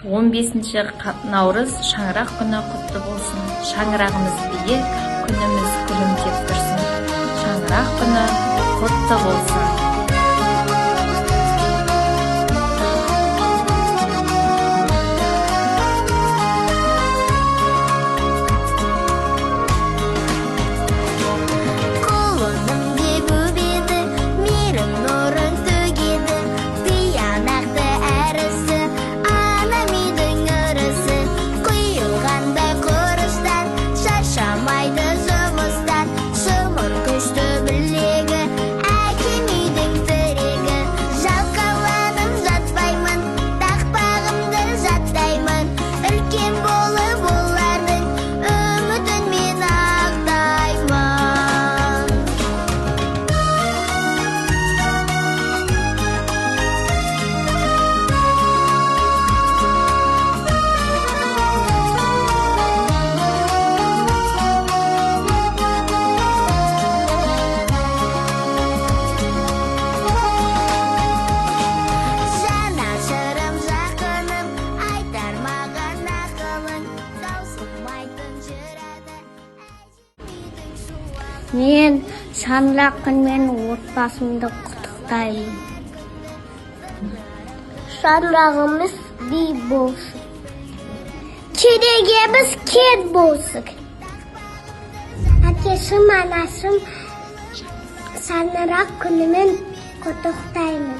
15 наурыз шаңырақ күні құтты болсын. Шаңырағымыз биік, күніміз күлімдеп тұрсын. Шаңырақ күні құтты болсын. Құлыным деп өбеді, мейірім нұрын төгеді. Тиянақты әрісі, анам үйдің ырысы. Құйылғандай құрыштан, шаршамайды жұмыстан. Шымыр күшті білегі, әкем үйдің тірегі. Жалқауланып жатпаймын, тақпағымды жаттаймын. Үлкен болып олардың үмітін мен ақтаймын. Жанашырым, жақыным, айтар маған ақылың. Таусылмайтын жыр әні, үйдің шуағы. Мен шаңырақ күнімен отбасымды құттықтаймын. Шаңырағымыз биік болсын. Керегеміз кең болсын. Әкешім, анашым, шаңырақ күнімен құттықтаймын.